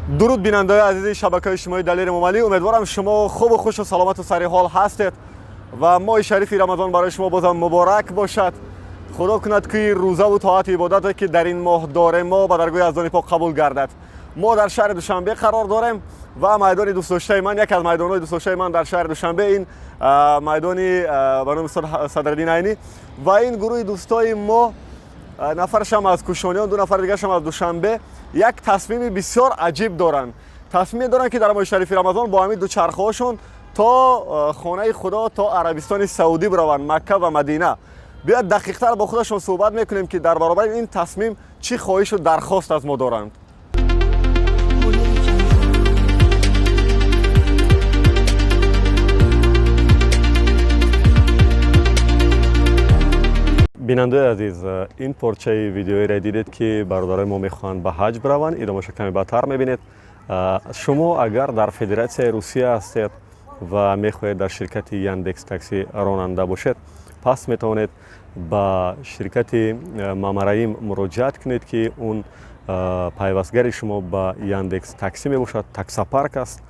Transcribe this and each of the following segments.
Дуруд, бинандаҳои азизи шабакаи иҷтимоии Далери Эмомалӣ. Умедворам, шумо хубу хушу саломату сариҳол ҳастед ва моҳи шарифи Рамазон барои шумо бозам муборак бошад. Худо кунад, ки рӯзаву тоату ибодате, ки дар ин моҳ дорем, мо ба даргоҳи Яздони пок қабул гардад. Мо дар шаҳри Душанбе қарор дорем ва майдони дӯстдоштаи ман, яке аз майдонҳои дӯстдоштаи ман дар шаҳри Душанбе, ин майдони ба номи устод Садриддин Айнӣ. Ва ин гурӯҳи дӯстои мо, нафарашам аз Кушониён, ду нафари дигарашам аз Душанбе, як тасмими бисёр аҷиб доранд. Тасмиме доранд, ки дар моҳи шарифи Рамазон бо ҳамин дучархаҳошон то хонаи Худо, то Арабистони Саудӣ бираванд, Макка ва Мадина. Биёяд, дақиқтар бо худашон суҳбат мекунем, ки дар баробари ин тасмим чӣ хоҳишу дархост аз мо доранд. Бинандаои азиз, ин порчаи видеоеро дидед, ки бародарои мо мехоҳанд ба ҳаҷ бираванд. Идомаша каме баъдтар мебинед. Шумо агар дар Федератсияи Русия ҳастед ва мехоҳед дар ширкати Яндекс Такси ронанда бошед, пас метавонед ба ширкати Мамараим муроҷиат кунед, ки он пайвастгари шумо ба Яндекс Такси мебошад, таксопарк аст.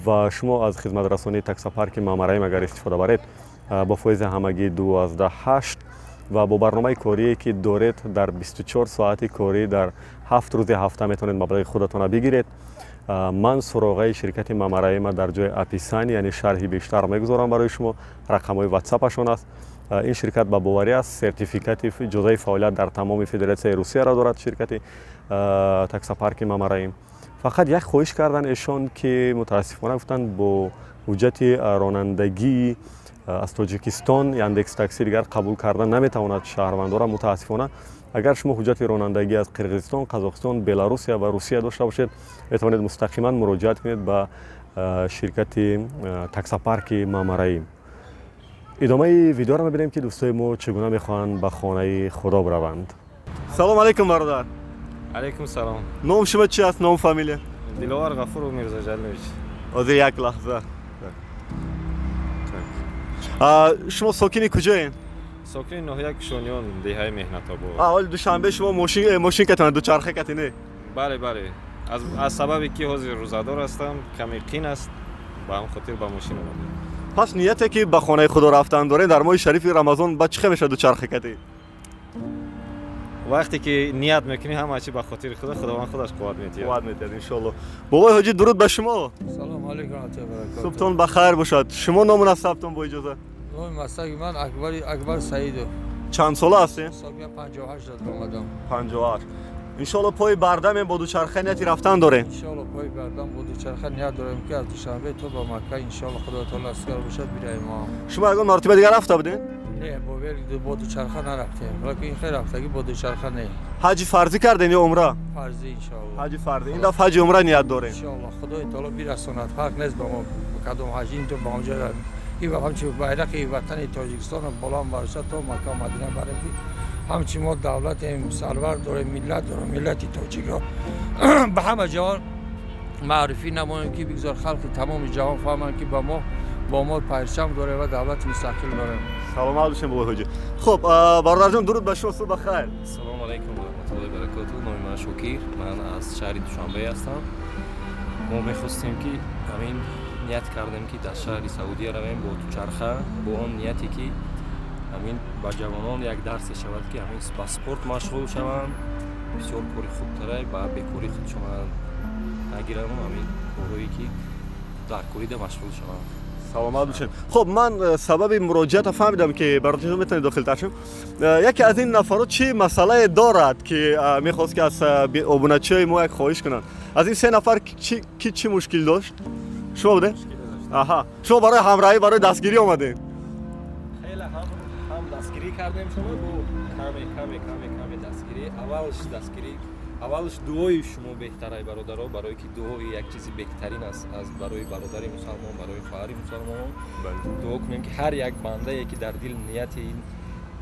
Ва шумо аз хизматрасонии таксопарки Мамараим агар истифода баред, бо фоизи ҳамагӣ 2,8 ва бо барномаи корие, ки доред, дар 24 соати корӣ дар 7 рӯзи ҳафта метавонед маблағи худатонро бигиред. Ман суроғаи ширкати Мамараима дар ҷои описание, яъне шарҳи бештар, мегузорам барои шумо. Рақамҳои ватсапашон аст. Ин ширкат ба боварӣ аст, сертификати иҷозаи фаъолият дар тамоми Федератсияи Русияро дорад ширкати таксопарки Мамараим. Фақат як хоҳиш карданд эшон, ки мутаассифона, гуфтанд, бо ҳуҷҷати ронандагии аз Тоҷикистон Яндекс Такси дигар қабул карда наметавонад шаҳрвандора, мутаассифона. Агар шумо ҳуҷҷати ронандагӣ аз Қирғизистон, Қазоқистон, Беларусия ва Русия дошта бошед, метавонед мустақиман муроҷиат кунед ба ширкати таксопарки Мамараим. Идомаи видеоро мебинем, ки дӯстои мо чӣ гуна мехоҳанд ба хонаи Худо бираванд. Салом алейкум, бародар. Алейкум салом. Ном шумо чи аст, ном, фамилия? Диловар Ғафуров Мирзоҷалилович. Ҳозир, як лаҳза. Шумо сокини куҷоед? Сокини ноҳияи Кушониён, деҳаи Меҳнатобод. Ҳоли Душанбе шумо мошин катона, дучарха кати, не? Бале, аз сабабе ки ҳозир рӯзадор ҳастам, каме қин аст, ба ҳам хотир ба мошин омадем. Пас нияте, ки ба хонаи Худо рафтан дорем дар моҳи шарифи Рамазон, ба чӣ хел мешавад дучарха кати? Вақте ки ният мекунӣ, ҳама чи ба хотири Худо, Худованд худаш қувват метиҳад. Қувват метиҳад, иншоалло. Бобои ҳоҷӣ, дуруд ба шумо. Салому алейкум раҳматуллоҳи баракатуҳ. Субҳтон ба хайр бошад. Шумо ному насабтон, бо иҷоза? Номи масаки ман Акбари Акбар Саидов. Чанд сола ҳастем? Соли 58 дод омадам. 58. Иншоалло, пои бардамем, бо дучарха нияти рафтан дорем? Иншоалло, пои бардам, бо дучарха ният дорем, ки аз Душанбе то ба Макка, иншоалло, Худо таоло аскар бошад, бираем мо. Шумо ягон мартиба дигар рафта будем? Не, бо вел бо дучарха нарафтем, лекин ин хел рафтагӣ бо дучарха не. Ҳаҷи фарзӣ кардем ё умра? Фарзӣ, иншоалло. Ҳаҷи фарзӣ. Ин дафъа ҳаҷи умра ният дорем? Иншоалло, Худои таоло бирасонад, фарқ нест ба мо кадом ҳаҷ, ин то ба онҷо ин ва ҳамчун байрақи ватани Тоҷикистонро боло барша, то Макка, Мадина барем, ки ҳамчун мо давлатем, сарвар дорем, миллат дорем, миллати тоҷикро ба ҳама ҷаҳон маърифӣ намоем, ки бигзор халқи тамоми ҷаҳон фаҳманд, ки ба мо бо мо парчам дорем ва давлати мустақил дорем. Саломат бошем, бобои ҳоҷӣ. Хуб, бародарҷон, дуруд ба шумо, субҳ ба хайр. Салому алайкум варахматуллоҳи баракоту. Номи ман Шокир, ман аз шаҳри Душанбе ҳастам. Мо мехостем, ки ҳамин ният кардем, ки дар шаҳри Саудия равем бо дучарха, бо он нияте, ки ҳамин ба ҷавонон як дарсе шавад, ки ҳамин ба спорт машғул шаванд, бисёр кори хубтара, ба бекорӣ худшона нагирану ҳамин корҳое, ки дар корида машғул шаванд. Саломат бошед. Хуб, ман сабаби муроҷиатро фаҳмидам, ки бародарҷон, метавонед дохилтар шавем. Яке аз ин нафарот чӣ масъалае дорад, ки мехост, ки аз обуначиҳои мо як хоҳиш кунанд? Аз ин се нафар ки чӣ мушкил дошт? Шумо буде? Аҳа, шумо барои ҳамроҳӣ, барои дастгирӣ омадем? Хеле ҳам дастгирӣ кардем шумо бо каме каме каме каме дастгирӣ. Аввалш дастгирӣ, аввалш дуои шумо беҳтарай, бародаро, барое ки дуои як чизи беҳтарин аст аз барои бародари мусалмон, барои хоҳари мусалмон. Дуо кунем, ки ҳар як бандае, ки дар дил нияти ин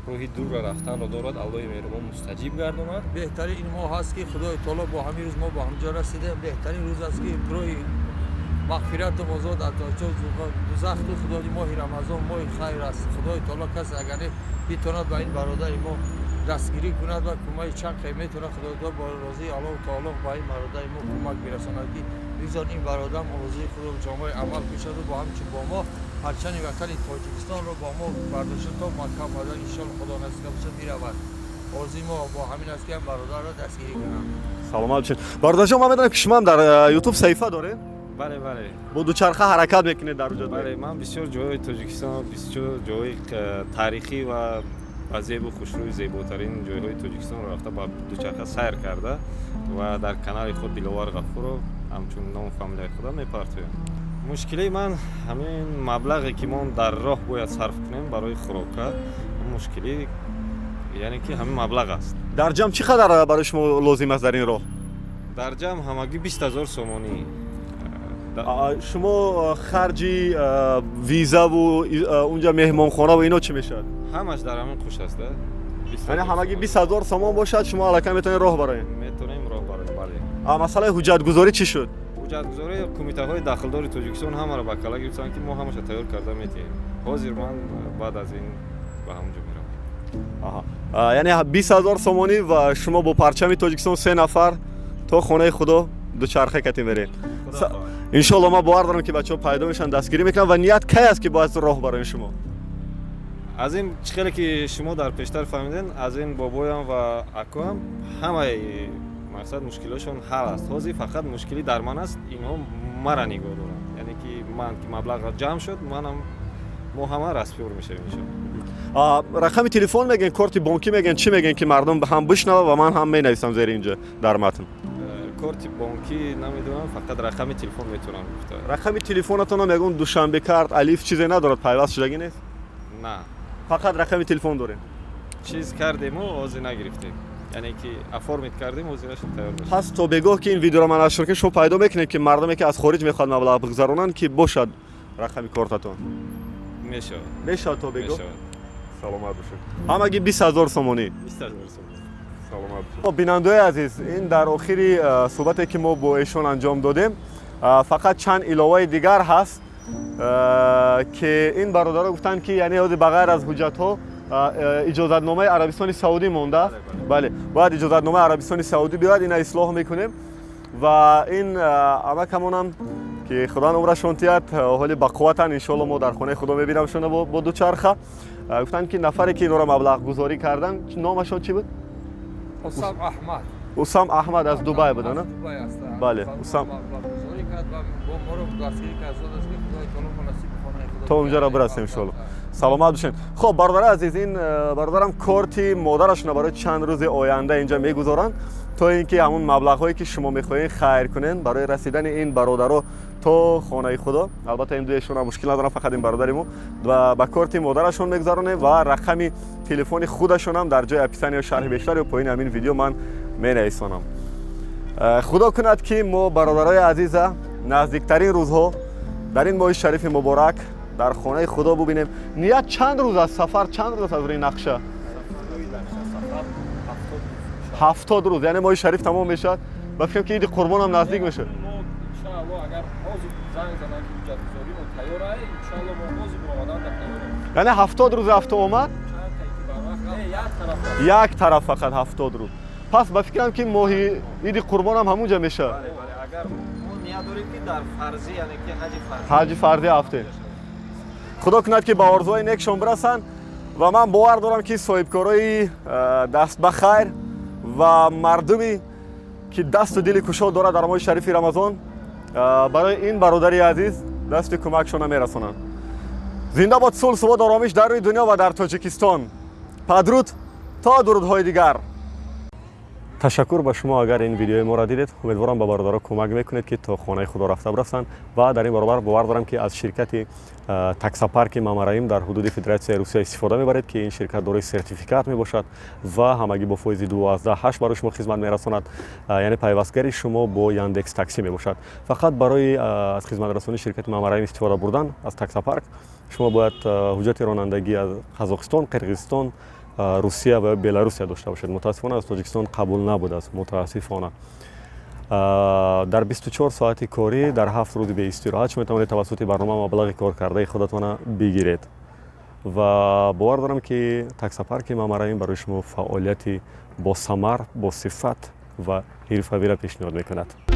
роҳи дурро рафтанро дорад, Аллоҳи меҳрубон мустаҷиб гардонад. Беҳтарин ин моҳ аст, ки Худои таоло бо ҳамин рӯз мо ба ҳамҷо расидем. Беҳтарин рӯз аст, ки роҳи мағфирату озод аз дузахту Худои моҳи Рамазон моҳи хайр аст. Худои таоло касе агар не битонад, ба ин бародари мо Дастгирӣ кунад ва кӯмаки чанд метавонад, Худо бо розии Аллоҳу таоло ба ин бародари мо кӯмак бирасонад, ки бигзор ин бародарам орзуи худро ҷомаи амал пӯшад бо ҳамчун бо мо парчами ватани Тоҷикистонро бо мо бардошта то Макка Мадина, иншоалло, Худо насиб бошад, биравад. Орзуи мо бо ҳамин аст, ки ҳам бародарро дастгирӣ кунам. Саломат бошед, бародарҷон. Ман медонам, ки шумо ҳам дар Ютуб саҳифа доред. Бале, бале. Бо дучарха ҳаракат мекунед дар уҷо? Бале, ман бисёр ҷойҳои Тоҷикистон, бисёр ҷойҳои таърихӣ ва зебу хушрӯи, зеботарин ҷойҳои Тоҷикистонро рафта, ба дучарха сайр карда ва дар канали худ Диловар Ғафуров, ҳамчун ному фамилияи худам, мепартоям. Мушкилии ман ҳамин маблағе, ки мо дар роҳ бояд сарф кунем барои хӯрока. Мушкилӣ, яъне ки, ҳамин маблағ аст. Дар ҷамъ чӣ қадар барои шумо лозим аст дар ин роҳ? Дар ҷамъ ҳамагӣ 20 000 сомонӣ. Шумо харҷи визаву унҷа меҳмонхона ва ино чӣ мешавад? Ҳамаш дар ҳамин қуш аст. Яъне ҳамагӣ 20 000 сомон бошад, шумо аллакай метавонед роҳ бароед? Метавонем роҳ бароем, бале. Масъалаи ҳуҷҷатгузорӣ чӣ шуд? Ҳуҷҷатгузорӣ, кумитаҳои дахлдори Тоҷикистон ҳамаро ба кала гирифтанд, ки мо ҳамаша тайёр карда метиҳем. Ҳозир ман баъд аз ин ба ҳамон ҷо меравам. Яъне 20 000 сомонӣ ва шумо бо парчами Тоҷикистон се нафар то хонаи Худо дучарха кати меред. Иншоалло, ман бовар дорам, ки бачаҳо пайдо мешаванд, дастгирӣ мекунанд. Ва ният кай аст, ки бояд роҳ барои шумо? Аз ин чӣ хеле ки шумо дар пештар фаҳмиден, аз ин бобоям ва акоам ҳамаи мақсад мушкилотшон ҳал аст. Ҳозир фақат мушкилӣ дар ман аст. Инҳо мара нигоҳ доранд, яъне ки ман ки маблағ ҷамъ шуд, манам, мо ҳама распёр мешавем, иншоалло. Рақами телефон мегӯен, корти бонкӣ мегӯен, чӣ мегӯен, ки мардум ҳам бишнава ва ман ҳам менависам зери инҷа дар матн? Корти бонкӣ намедонам, фақат рақами телефон метавонам гуфта. Рақами телефонатонам ягон Душанбе карт, Алиф, чизе надорад, пайваст шудагӣ нест? На. Фақат рақами телефон дорем? Чиз кардему, ҳозир нагирифтем, яъне ки оформить кардем, ҳозираш тайёр мешавад. Пас то бегоҳ, ки ин видеоро ман нашр кунем, шумо пайдо мекунед, ки мардуме, ки аз хориҷ мехоҳад маблағ бигзаронанд, ки бошад рақами кортатон? Мешавад. Мешавад то бегоҳ? Мешавад. Саломат бошед. Ҳамагӣ 20 000 сомонӣ. 20 000 сомонӣ. Саломат бошед. Бинандаои азиз, ин дар охири суҳбате, ки мо бо эшон анҷом додем, фақат чанд иловаи дигар ҳаст, ки ин бародаро гуфтанд, ки яъне ҳозир ба ғайр аз ҳуҷҷатҳо иҷозатномаи Арабистони Саудӣ мондааст. Бале, бояд иҷозатномаи Арабистони Саудӣ биёяд, ина ислоҳ мекунем. Ва ин амакамонам, ки Худо умрашон тиҳад, ҳоли бақувватанд, иншоалло мо дар хонаи Худо мебинамшона бо дучарха. Гуфтанд, ки нафаре, ки инора маблағгузорӣ карданд, номашон чӣ буд? Усам Аҳмад. Усам Аҳмад аз Дубай буда, на? Дубай аст. Бале, Усам. Маблағгузорӣ кард ва бо моро дастгирӣ кард, аст, ки Худои таоло мо насиби хонаи Худо то унҷаро бирасем, иншоалло. Саломат бошед. Хоб, бародари азиз, ин бародарам корти модарашона барои чанд рӯзи оянда инҷа мегузоранд, то ин ки ҳамун маблағҳое, ки шумо мехоҳед хайр кунед барои расидани ин бародаро то хонаи Худо. Албатта, ин дуешон мушкил надорам, фақат ин бародари мо, ва ба корти модарашон мегузаронем ва рақами телефони худашонам дар ҷои описания ё шарҳи бештар ё поёни ҳамин видео ман менависонам. Худо кунад, ки мо бародарои азиза наздиктарин рӯзҳо дар ин моҳи шарифи муборак дар хонаи Худо бубинем. Ният чанд рӯз аст? Сафар чанд рӯз аст аз рӯи нақша? 70 рӯз, яъне моҳи шариф тамом мешавад. Ба фикрам, ки Иди Қурбонам наздик мешавад. Иншаалло, агар ҳозир занг зананд, ки ҳуҷҷатгузоримон тайёр ай, иншаалло, мо ҳозир баромадан дар тайёрем. Яъне 70 рӯз рафту омад? Чанд ки барвақт не, як тараф. Як тараф фақат 70 рӯз. Пас ба фикрам, ки моҳи Иди Қурбонам ҳамунҷа мешавад. Бале, бале, агар мо ният дорем, ки дар фарзӣ, яъне ки ҳаҷи фарзӣ. Ҳаҷи фарзӣ ҳафте. Худо кунад, ки ба орзуҳои некшон бирасанд. Ва ман бовар дорам, ки соҳибкорои даст ба хайр ва мардуме, ки дасту дили кушод дорад, дар моҳи шарифи Рамазон барои ин бародари азиз дасти кӯмакшона мерасонанд. Зинда бод сулҳ, субот, оромиш дар рӯи дунё ва дар Тоҷикистон. Падруд, то дурудҳои дигар. Ташаккур ба шумо, агар ин видеои моро дидед. Умедворам, ба бародаро кӯмак мекунед, ки то хонаи Худо рафта бирасанд. Ва дар ин баробар бовар дорам, ки аз ширкати таксопарки Мамараим дар ҳудуди Федератсияи Русия истифода мебаред, ки ин ширкат дорои сертификат мебошад ва ҳамагӣ бо фоизи 2,8 барои шумо хизмат мерасонад, яъне пайвастгари шумо бо Яндекс Такси мебошад. Фақат барои аз хизматрасонии ширкати Мамараим истифода бурдан аз таксопарк шумо бояд ҳуҷҷати ронандагӣ аз Қазоқистон, Қирғизистон, Русия ва Беларусия дошта бошед. Мутаассифона, аз Тоҷикистон қабул набудааст, мутаассифона. Дар 24 соати корӣ, дар 7 рӯзи беистироҳат шумо метавонед тавассути барнома маблағи коркардаи худатона бигиред. Ва бовар дорам, ки таксопарки Мамараим барои шумо фаъолияти босамар, босифат ва ҳирфавиро пешниҳод мекунад.